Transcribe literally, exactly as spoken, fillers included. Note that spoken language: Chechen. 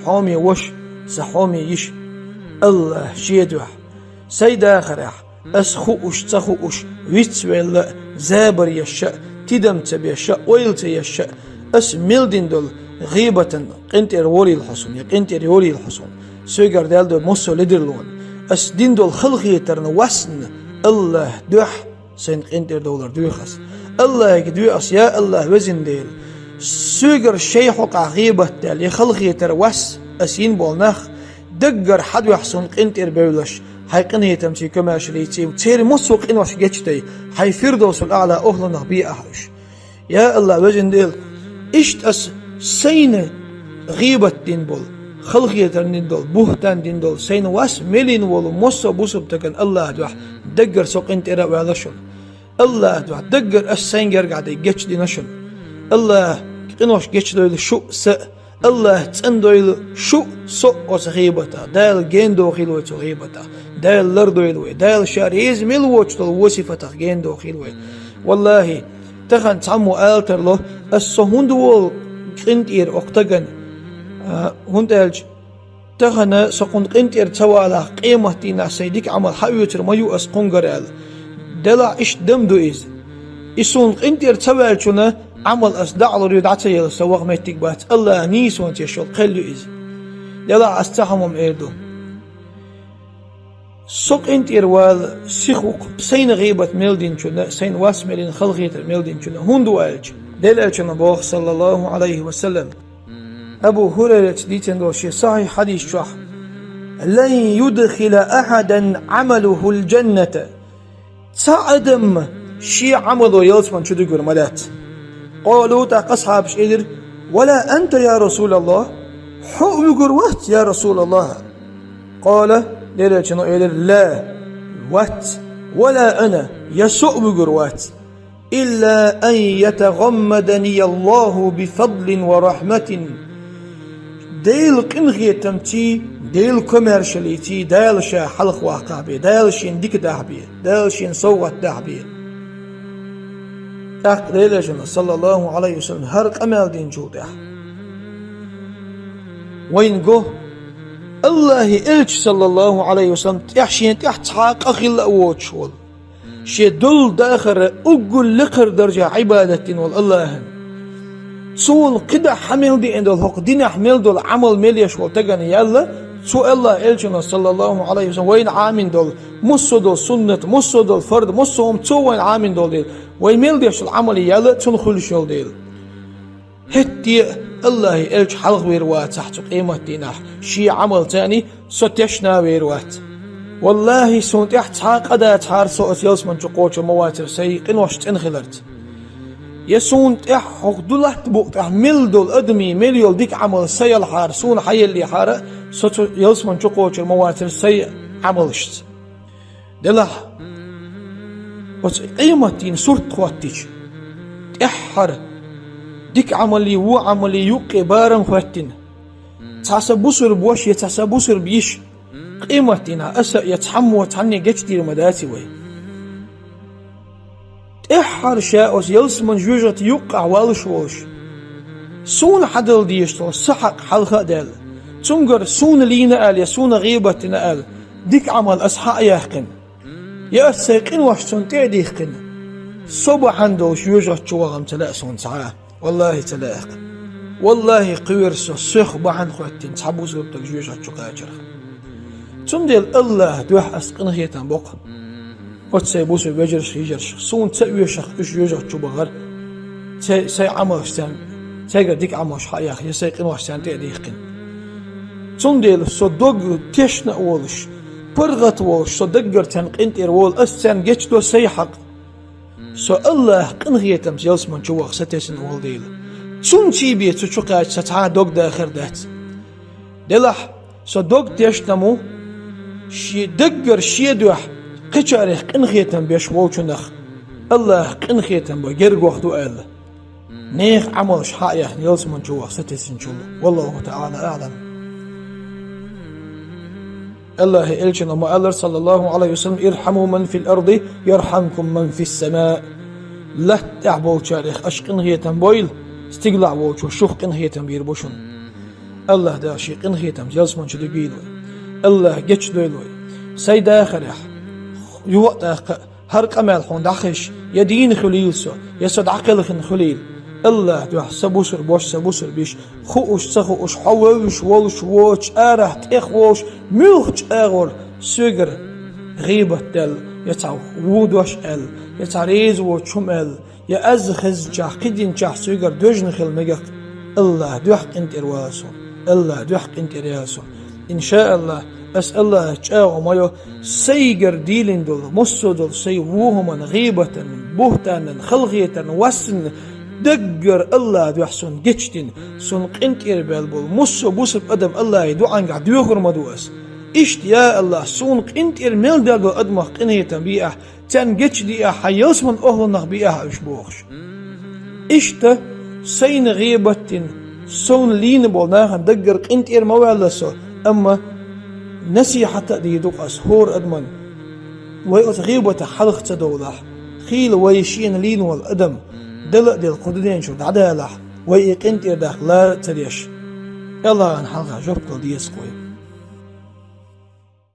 хьоме воша, са хьоме йиша, АллахӀ шен дуьхьа, сай дахарехь, ас хууш, ца хууш, вицвелла а, забар еш а, тидам ца беш а, ойла ца еш а, ас мел дина долу гӀийбатан къинтӀера волийла хьо суна, я къинтӀера йолийла хьо суна, соьгара даьлла долу массо а ледарлонан, ас дина долу халахетарна васт АллахӀ дуьхьа сайна къинтӀера довлар доьху ас. АллахӀе доьху ас, я АллахӀ, везан Дела, соьгара шайн хьокъехь гӀийбат даьлла, я халахетар васт ас йина болу нах, даггара хьан дуьхьа суна къинтӀера бевлларш, хьайн къинхетамций, комаьршаллиций, церан массо а къинош гечдай, хьайн Фирдовсул-АӀла охӀланах бе ахьа уьш. Я АллахӀ, везан Дела, иштта ас сайна гӀийбат дина болу, халахетар дина долу, буьхтан дина долу, сайна вас мел йина волу массо а бусалба стагана АллахӀ дуьхьа даггара со къинтӀера а ваьлла шуна. АллахӀ дуьхьа даггара ас сайн гергахь дай гечдина шуна. АллахӀ къинош гечдойла шу а, са а, АллахӀ цӀандойла шу а, со а оцу гӀийбатах. Дала гена дохийла вай цу гӀийбатах. Дала лардойла вай. Дала Ша реза мел воцуш долу вон сифатах гена дохийла вай. ВаллахӀи, тахана цхьаммо ала тарло, ас со хӀунда волу къинтӀера окху стагана? А, хӀунда аьлча, тахана со кхунна къинтӀера ца валахь, къематдийнахь сайн дика Ӏамал хьаоьцур ма ю ас кхунгара аьлла. Делахь иштта дан ду иза. И суна къинтӀера ца ваьллачунна Ӏамал ас дӀа а лур ю, дӀа ца елла со ваха меттиг бац, АллахӀа нийсонца еш йолу кхел ю иза. Делахь ас цхьа хӀума эр ду. Со къинтӀера вала сиха ву-кх сайна гӀийбат мел динчунна, сайна вас мел йина, халахетар мел динчунна, хӀунда аьлча, Делан Элчано боху, саллаллахӀу Ӏалайхи ва саллам, Абу ХӀурайрас дийцина долу шен сахьихь хьадис чохь: «Лан юдхила ахьадан Ӏамалухул джанната». Цхьа адам шен Ӏамало ялсамани чу дуьгур ма дац. Къалу, тӀаккха асхьабаш элира: «Ва ла анта, я РасулаллахӀ? Хьо а вуьгур вац, я РасулаллахӀ?» Къала, Делан Элчано элира: «Ла, вац, ва ла ана, я со а вуьгур вац. Илла ан ятагӀаммаданияллахӀу би фадлин ва рахьматин». Делан къинхетамций, Делан комаьршаллиций Дала Ша хьалхаваккхахь бен, Дала Шена дика дахь бен, Дала Шена совгӀат дахь бен. ТӀаккха Делан Элчано, саллаллахӀу Ӏалайхи ва саллам, хӀара къамел динчул тӀаьхьа вайна го, АллахӀан Элча, саллаллахӀу Ӏалайхи ва саллам, тӀехь, шен тӀехь цхьа а къа хилла а воцуш волу, шен долу дахар уггар лекхара даржехь Ӏибадат дина волу АллахӀана. Цунна кхидӀа хьан мел деана долу, хӀокху динехь мел долу Ӏамал мел еш волу стагана яьлла, цу АллахӀан Элчано, саллаллахӀу Ӏалайхи ва саллам, вайна Ӏамийна долу, массо а долу суннат, массо а долу фард, массо а хӀума цо вайна Ӏамийна долу дела, вай мел деш долу Ӏамал яьлла, цунна хуьлуш йолу дела. ХӀетте а АллахӀан Элча хьалхавер вацахь цу къематдийнахь, шен Ӏамалца со тешна а вер вац. ВаллахӀи, суна тӀехь цхьа а къа дацахьара, со аса ялсамани чу кхочур ма вацара сайн къинош цӀена хиларца. Я суна тӀехь хӀокху ду латта букъа тӀехь мел долу адамийн мел йолу дика Ӏамал са ялахьара, суна хьан еллехьара, со цу ялсамани чу кхочур ма вацара сайн Ӏамалшца. Делахь, оцу къематдийнан сурт хӀоттича, тӀаьххьара дика Ӏамаллий, вон Ӏамаллий юккъе барам хӀоьттина, цхьа сан бусурба ваша я цхьа сан бусурба йиша, къематдийнахь аса я цхьаммо цхьанне гечдийр ма даций вай. ТӀаьххьара ша оцу ялсаман жоьжахати юккъехь валлаш волуш, суна хьан дала дезаш долу сан хьакъ хьалха а даьлла, цуьнгара суна лийна аьлла я суна гӀийбат дина аьлла, дика Ӏамал аса хьан а яьккхина, я аса сайн къинош цунна тӀе а дихкина, со бахьана долуш жоьжахати чу вахам ца лаьа суна цхьа а. ВаллахӀи, ца лаьа-кх. ВаллахӀи, кхоьру со, сох бахьана хӀоьттина цхьа бусурба стаг жоьжахати чу кхачарх. Цундела АллахӀан дуьхьа ас къинхетам бо-кх оцу сайн бусурба вежаршка, йижаршка, суна ца оьшуш уьш жоьжахати чу бахар, цай, сайн Ӏамалш царна, цаьргара дика Ӏамалш хьан а яьккхина, я сайн къинош царна тӀе а дихкина. Цундела со дог тешна а волуш, паргӀат а волуш, со даггара царна къинтӀера волу, ас царна гечдо сайн хьакъ. Со АллахӀан къинхетамца ялсамани чу ваха сатесна волу дела, цуьнций бен цу чу кхача сан цхьа а дог дахар дац. Делахь, со дог тешна ма ву, шен даггара шен дуьхьа кхечарех къинхетам беш волчунах АллахӀан къинхетам бан гергахь ду аьлла, нехан Ӏамалш хьан а яьккхина ялсамани чу ваха сатесначул. ВаллахӀу таӀала аӀлам. АллахӀан Элчано ма-аллара, саллаллахӀу Ӏалайхи ва саллам: «Ирхьаму ман фил арди, ярхьамкум ман фис сама». Латта тӀехь болчарех аша къинхетам бойла, стигалахь волчо шух къинхетам бийр бу шуна. АллахӀ Дала ший къинхетамца ялсмани чу дигийла вай. АллахӀа гечдойла вай. Сай дахарехь, юха а тӀаккха а, хӀара къамел хьуна дӀахезча, я дийна хуьлийла со, я со дӀакхелхина хуьлийла. АллахӀан дуьхьа, сан бусулба ваша, сан бусулба йиша, хууш, ца хууш, хьо вевзаш волуш, воцуш, арахь, тӀех волуш, муьлххачу агӀор соьгара гӀийбат даьлла, я цхьа вон дош аьлла, я цхьа реза воцуш хӀума аьлла, я аз хезначохь, кхидинчохь соьгара доьжна хила мегар, АллахӀан дуьхьа къинтӀера вала суна, АллахӀан дуьхьа къинтӀера яла суна. ИншааллахӀ, ас АллахӀаца чӀагӀо ма йо, сайгара дийлина долу, массо а долу сай вон хӀуманна, гӀийбатана, буьхтанна, халахетарна, вассанна, даггара АллахӀан дуьхьа суна гечдина, суна къинтӀера баьлла болу массо а бусулба адам АллахӀан дуьхьангахь доьхур ма ду ас. Иштта, я АллахӀ, суна къинтӀера мел даьлла долу адамах къинхетам бе ахь, царна гечдехьа, хьан ялсманин охӀланах бе ахь уьш бохуш. Иштта, сайна гӀийбат дина, совна лийна болу нахана даггара къинтӀера ма ваьлла со, амма насихьат а дийр ду-кх ас хӀора адамна. Вай оцу гӀийбатах хьалха ца довлахь, хийла вай шена лийна волу адам, дала а делла кху дуьнен чуьра дӀадалахь, вай и къинтӀера даккха лара а ца деш, АллахӀана хьалха жоп дала деза-кх вай.